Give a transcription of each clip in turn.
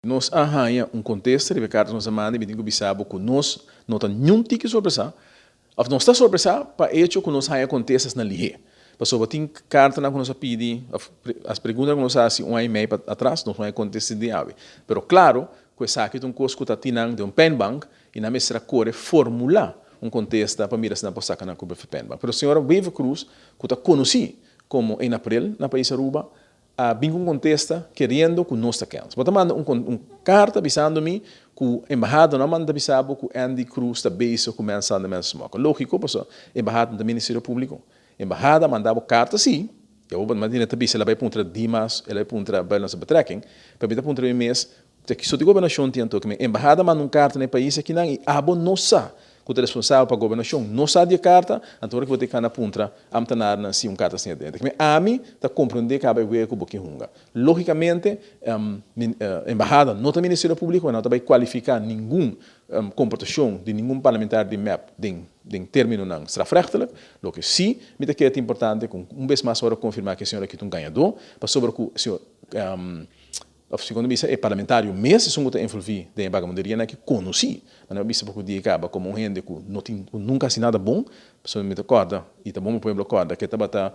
Nos a haña un kontesta riba e karta ku nos a manda i mi tin ku bisa bo ku nos no ta niun tiki sorpresá, òf nos ta sorpresá pa echo ku nos haña kontestas na lihé. Pasobra tin kartanan ku nos a pidi òf as preguntanan ku nos a hasi un aña i mei pa atras, nos no haña kontesta di awe. Pero klaro ku esaki ta un kos ku ta tin nan den un pijnbank i nan mester a kore formulá un kontesta pa mira si nan por saka nan ku pijnbank. Pero señora Wever-Croes ku ta konosí komo 1 April na pais Aruba, A bin ku un kontesta keriendo ku nos ta kens. Bo ta manda un un karta bisando mi ku embahada no a manda bisa bo ku Andy Cruz ta bezig ku mensanan di mensa smokel. Logiko pasobra embahada no ta ministerio publiko. Embahada a manda bo karta si, i awor bo ta bisa el a bai puntra Dimas, el a bai puntra Buitenlandse Betrekking, pero mi ta puntra mi mes Ta kiso di gobernashon tin anto? Kimen embahada manda un karta na e pais akinan i abo no sa ku ta responsabel pa gobernashon no sa di e karta, anto ora ki bo ta kana puntra amtanarnan si un karta asina den. Ta kimen ami ta komprondé kaba e wega ku bo ke hunga. Logikamente embahada no ta ministerio públiko, nan no ta bai kualifiká ningun komportashon di ningun parlamentario di mep den den términonan strafrechtelijk. Loke si mi ta kere ta importante ku un bes mas ora konfirmá ku e señor aki ta un gañadó pasobra ku señor Of segun bisa e parlamentario mes esun ku ta envolví den e bagamunderianan aki konosí. Manera bo bisa poko dia kaba komo un hende ku no tin ku nunka hasi nada bon, pasobra mi ta kòrda i ta bon pa pueblo kòrda ke tabata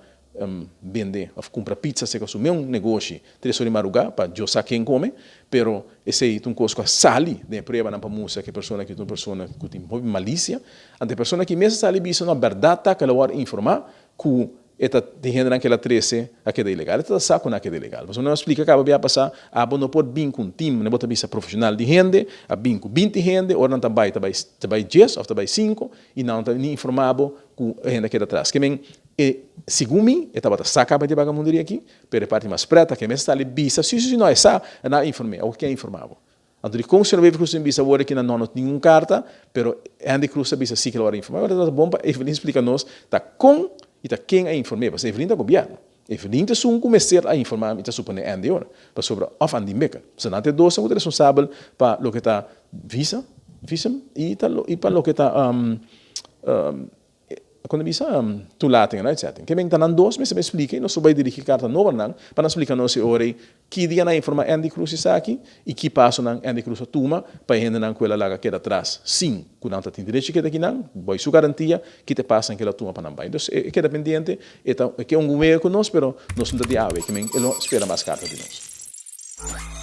bende òf kumpra pizza serka su meun negoshi tres ora di marugá pa Dios sa ken kome, pero esei ta un kos ku a sali den e pruebanan pa mustra ku e persona aki ta un persona ku tin hopi malisia. Anto e persona aki mes a sali bisa no bèrdat ta ku el a wòrdu informá ku E ta di hendenan ku el a trese a keda ilegal. E ta ta sa ku nan a keda ilegal. Pasobra nan a splika kaba bia pasá, abo no por bin ku un tim, nan bo ta bisa profeshonal di hende, a bin ku 20 hende, ora nan ta bai ta bai ta bai djes òf ta bai sinku, i nan no ta ni informá bo ku e hende a keda atras. Ke men, e segun mi, e tabata sa kaba di e bagamunderia aki, pero e parti mas prèt ta ke mes a sali bisa, si si si no, e sa, nan a inform'é. Awor ken a informá bo? Anto di kon señor Wever Croes tin bisa awor aki na no no tin ningun karta, pero Andy Croes a bisa si ke lo a informá. Awor ta bon pa Evelyn splika nos ta kon i ta ken a inform'é, pasobra Evelyn ta gobièrnu. Evelyn ta esun ku mester a informá, mi ta suponé Andy ora, pasobra òf Andy Bikker. Pasobra nan ta e dosnan ku ta responsabel pa loke ta visa, visum, i ta i pa loke ta Kon ta bisa toelating en uitzetting. Ke men ta nan dos mester splika i nos por bai dirigi karta nobo na nan pa nan splika nos e ora ei ki dia nan a informa Andy Cruz esaki i ki pasonan Andy Cruz a tuma pa e hendenan ku el a laga keda atras sin ku nan ta tin derecho keda akinan bai su garantia ki ta e pasonan ku el a tuma pa nan bai. Entonces e keda pendiente e ta e ke un wega ku nos pero nos no ta di awe ke men e lo spera mas karta di nos.